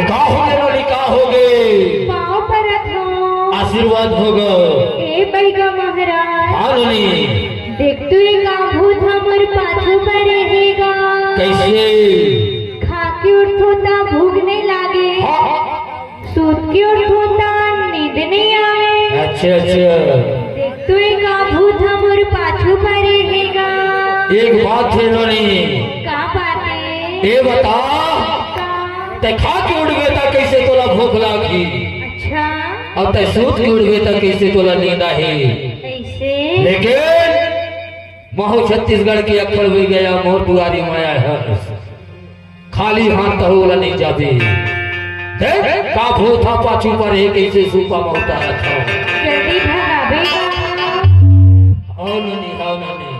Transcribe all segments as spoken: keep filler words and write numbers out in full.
का होगे नोनी, का होगे? पाँव परत हँव। आशीर्वाद होगे। ए बइगा महाराज। हाँ नोनी। देख तो ए का भूत ह मोर पाछू परे हे गा। कइसे? खा के उठथँव त भूख नइ लागे। हाँ। सूत के उठथँव त नींद नइ आवे। अच्छा, अच्छा। देख तो ए का भूत ह मोर पाछू परे हे गा। एक बात हे नोनी। का बात हे? ए बता। का? तैं खा के उठबे त कइसे तोला भूख लागही? अच्छा। अउ तैं सूत के उठबे त कइसे तोला नींद आही? कइसे? लेकिन महूँ छत्तीसगढ़ के अक्खड़ होई गया, मोर दुआरी म आए हस। खाली हाथ तहूँ ओला नइ जाबे। देख, का भूत ह पाछू परे हे, कइसे सूपा म उतारत हँव। जल्दी भगाबे गा। हव नोनी, हव नोनी।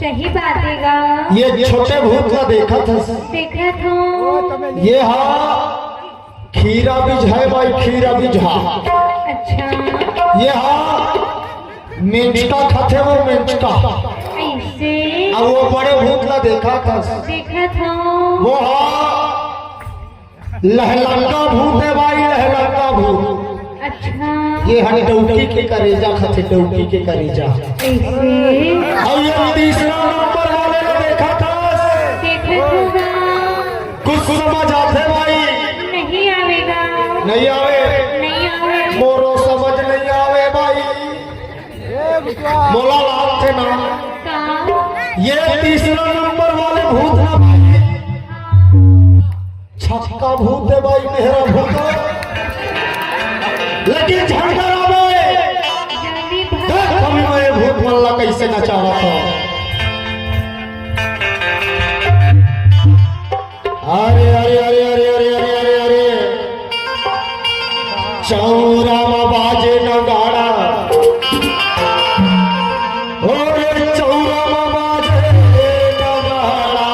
सही बात हे गा। ये छोटे भूत ला देखत हस? देखत हंव। ये हा खीरा बीज हे भाई, खीरा बीज हा। अच्छा। ये हा मेंचका खाथे, वो मेंचका। अइसे? अब वो बड़े भूत ला देखत हस? देखत हंव। वो हा लहलंगा भूत हे भाई, लहलंगा भूत। अच्छा। ये हा डौकी के करेजा खाथे, डौकी के करेजा। अइसे? अउ ये तीसरा नंबर वाले ला देखत हस? देखत हंव गा। कुछ समझ आथे भाई? नहीं आवे गा। नहीं आवे? नहीं आवे। मोरो समझ नहीं आवे भाई। मोला लागथे ना। का? ये तीसरा नंबर वाले भूत ना भाई, छक्का भूत हे भाई, मेहरा भूत। लेकिन झंडा रावे। जल्दी भाग। देख अभी मैं ये भूत मन ला कइसे नचावत हंव। अरे, अरे, अरे, अरे, अरे, अरे, अरे, अरे। चौरा म बाजे नगाड़ा। ओ रे, चौरा म बाजे नगाड़ा।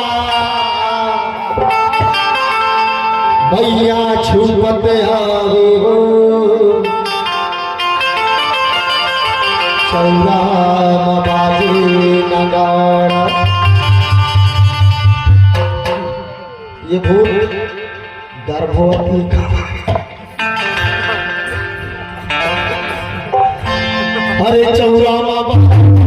भैया छुपत आवे हो। चौरा म बाजे नगाड़ा। ये भूत गर्भवती का। अरे चौरा म बा-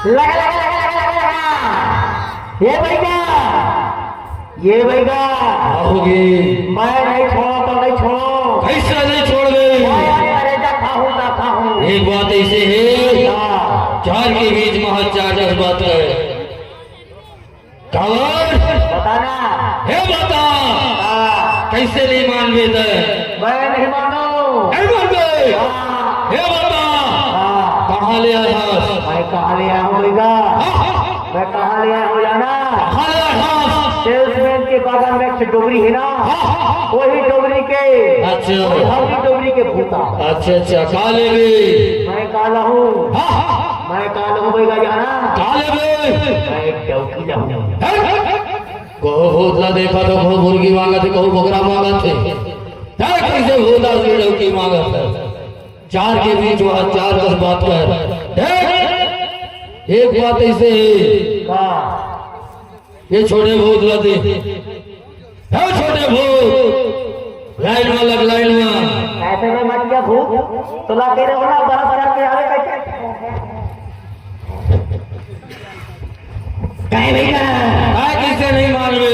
लगा, लगा, लगा, लगा, लगा, लगा। ये भैया, ये भैया। का होगे? मैं नहीं छोड़ो तो नहीं छोड़ो। कइसे नहीं छोड़बे? मैं आज करेजा खाहूं, ना खाहूं। एक बात अइसे हे, हाँ। चार के बीच में हाथ चार दस बात करे। काबर? बता ना। हे बता। हाँ। कइसे नहीं मानबे तैं? मैं नहीं मानों। नहीं मानबे? हाँ। हे बता। हाँ। कहाँ ले आए हस? मैं कहाँ ले आया हूँ भैया? हाँ। मैं कहाँ ले आया हूँ जाना? कहाँ ले आए हस? सेल्समैन के बगल में एक डोकरी है ना? हाँ, हाँ, हाँ। वही डोकरी के, अच्छा। वही हल्दी डोकरी के भूता। अच्छा, अच्छा, का लेबे? मैं काला हूँ। हाँ, हाँ, हाँ। मैं काला हूँ भैया जाना? का लेबे? मैं डौकी लाऊं। हैं? कहूँ भूत ला देखत हो, कहूँ मुर्गी मांगत हे, कहूँ बोकरा मांगत हे। देख कइसे भूत आज के डौकी मांगत हे। चार के बीच वहाँ चार कस बात कर। देख, एक बात अइसे हे। का? ये छोटे भूत ला दे। हे छोटे भूत, लाइन में लग, लाइन में। ऐसे में मत किया भूत, तो ला तेरे होला बड़ा बड़ा के आवे करके। काय भैया? काय कइसे नहीं मानवे?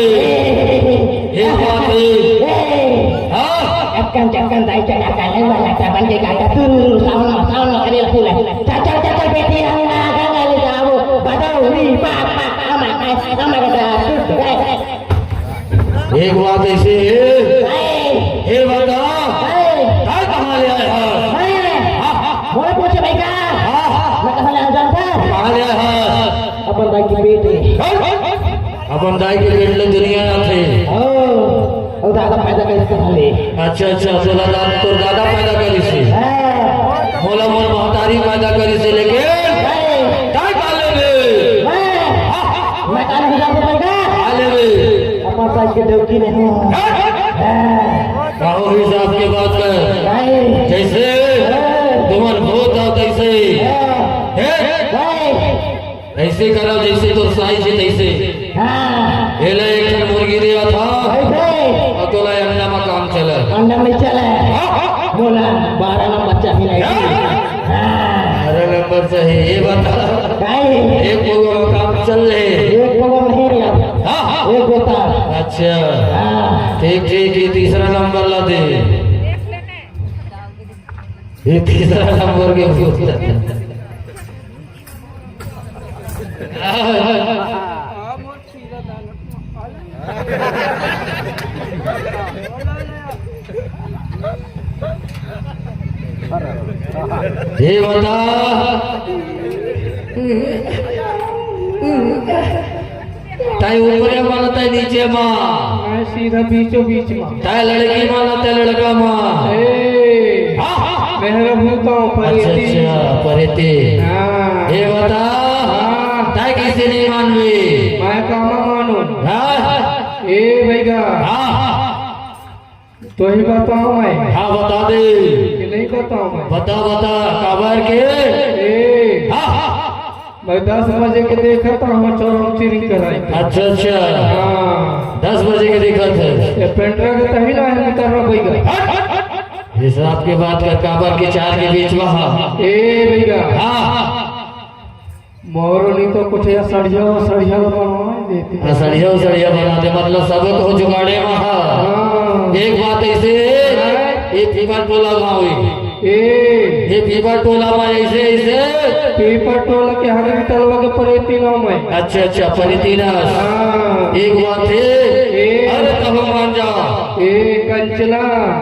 हे बात हे। हाँ? चक्कन, चक्कन, दाई चला, काले वाला, चावल के काटा, तू, सावन, सावन, अरे, फूल। चल, चल, चल, चल, बेटी, हम ना, ना, ना, ले जाओ, बताओ, हुई, पा, पा, पा, मा, मा, मा, मा, मा, एक बात अइसे हे, हे बता, काय कहाँ ले आए हस? मोला पूछे भाई का? हाँ, हाँ। मैं कहाँ ले आया जानता? कहाँ ले आए हस? अपन दाई के पेट ले। अपन दाई के पेट ले दुनिया आथे। ओ, ओ दादा पैदा करिस कहाँ ले? अच्छा, अच्छा, तोला दादा, तोर दादा पैदा करिस हे। हाँ। मोला मोर महतारी पैदा करिस हे, लेकिन काय? काय खा लेबे? हाँ। मैं कान हो जाते पैदा? खा लेबे। अपन दाई के डौकी नहीं। हाँ। कहो हिसाब के बात कर। नहीं। जइसे हाँ। तुमन भूत हो तइसे। हाँ। हे? नहीं। अइसे करो जइसे तोर साइज हे तइसे। हाँ। एला एक ठन मुर्गी दे था। कइसे? अउ तोला अंडा में काम चले। अंडा में चले। हाँ, हाँ। मोला बारह नंबर चाहिए नहीं। हाँ। हाँ। बारह नंबर चाहिए, ये बता। काय? एक पौवा में काम चल ले। एक पौवा नहीं यार। हाँ, हाँ। एक होता। अच्छा। हाँ। ठीक, ठीक, ये तीसरा नंबर ला दे। ये तीसरा नंबर के भूत। ये बता, तैं ऊपरे मा, तैं नीचे मा। मैं सीधा बीचों बीच मा। तैं लड़की मा, तैं लड़का मा। ए, हाँ, हाँ, हाँ। मैं हरहूँ तो अच्छा, परेती। अच्छा, परेती। हाँ। ये बता, हाँ। तैं कइसे नहीं मानबे? मैं कामा मानूँ। हाँ। ए भैया। हाँ, हाँ। तो ही बताओ मैं। हाँ, बता दे। कि नहीं बताओ मैं? बता, बता, काबर के? ए। हाँ, हाँ। मैं दस बजे के देखा था, हम चोरम चिरिंग कराई। अच्छा, अच्छा। हाँ। दस बजे के देखा थे। ये पेंड्रा के तही ना है, निकल रहा भैया। हट, हट, हट। हिसाब के बात कर, काबर के चार के बीच में, हाँ। ए भैया। हाँ, हाँ। मोरो नहीं तो कुछ या सड़िया, सड़िया बनवा देती। हाँ, सड़िया, सड़िया बना दे, मतलब सब तो जुगाड़े में, हाँ। हाँ। एक बात अइसे हे, हाँ। ये पीपर टोला गाँव हे। ए। ये पीपर टोला में अइसे, अइसे। पीपर टोला के हर तलवा के परेती नाम है। अच्छा, अच्छा, परेती ना। हाँ। एक बात हे, ए। अरे तब मान जा। ए, कंचना।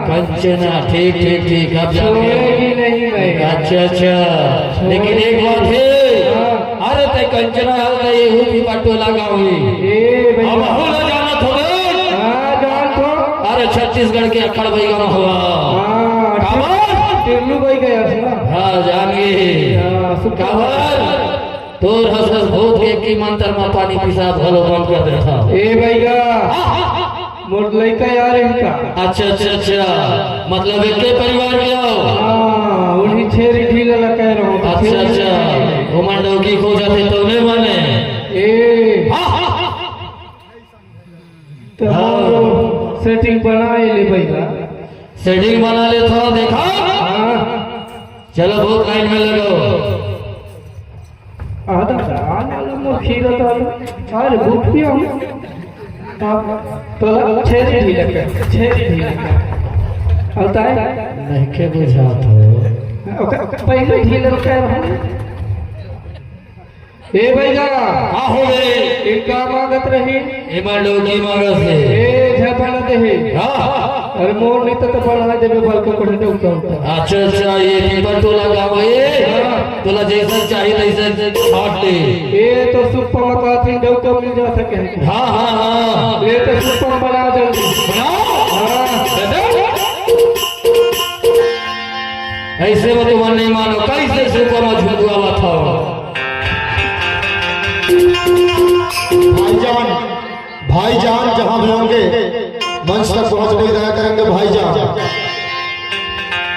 कंचना, ठीक, ठीक, ठीक, अब जान गए। छोड़ेगी नहीं मैं। अच्छा, अच्छा। लेकिन एक बात हे, हाँ। अरे तैं कंचना हस, तैं एहू पीपर टोला गाँव हे। ए भैया। अब अहू ला जानत होबे। हाँ, जानत हों। अरे छत्तीसगढ़ के अक्खड़ बइगा म हों। हाँ, काबर? टिल्लू बइगा हे ना। हाँ, जान गे। हाँ, सुपर। काबर? तोर हस कस भूत के एकी मंतर म पानी पेशाब घलो बंद कर देथंव। ए भैया। हाँ, हाँ, हाँ। मोर लइका यार इनका। अच्छा, अच्छा, अच्छा। मतलब एके परिवार के हो? हाँ, उही छेरी ढीला ला कह रहा हूँ। अच्छा, अच्छा। ओमन डौकी खो जाथे तो नहीं माने। ए। हाँ, हाँ, हाँ। तो हाँ। मोर setting बनाए ले भैया। Setting बना लेथंव, देखा? हाँ। चलो, बहुत लाइन में लगो। आ दादा, आ ना लो, मोर खीरा तो आ लो। अरे, भूख भी हम। हाँ, तो छेरी ढीला कर, छेरी ढीला कर। होता है? नहीं के बुझात हो। ओकर पहले ढीला कर। ए भैया। हाँ हो बे। इनका मांगत रही। एमा डौकी मांगत हे। ए, झपा न देहे। हाँ। अरे मोर नहीं तो, तो पढ़ा देबे बल को कोठे डौका उठा। अच्छा, अच्छा, ये पीपर टोला गाँव हे। हाँ। तोला जैसा चाहिए तैसा छाट दे। ए तो सुप्पा मकाथी डौका मिल जा सके। हाँ, हाँ, हाँ। ए तो सुप्पा बना जल्दी। बनाओ। हाँ। दे दे। ऐसे में तुमन नहीं मानो, कैसे सुप्पा में झुंझुआ बात हो। भाईजान, भाईजान। मंच तक पहुंचने की दया करेंगे भाईजान।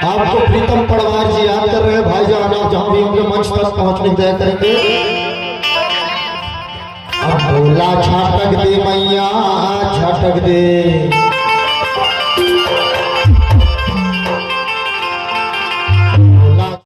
आपको प्रीतम पड़वार जी याद कर रहे हैं भाईजान, आप जहां भी होंगे मंच तक पहुंचने की दया करेंगे। अब बोला झटक दे मैया, झटक दे।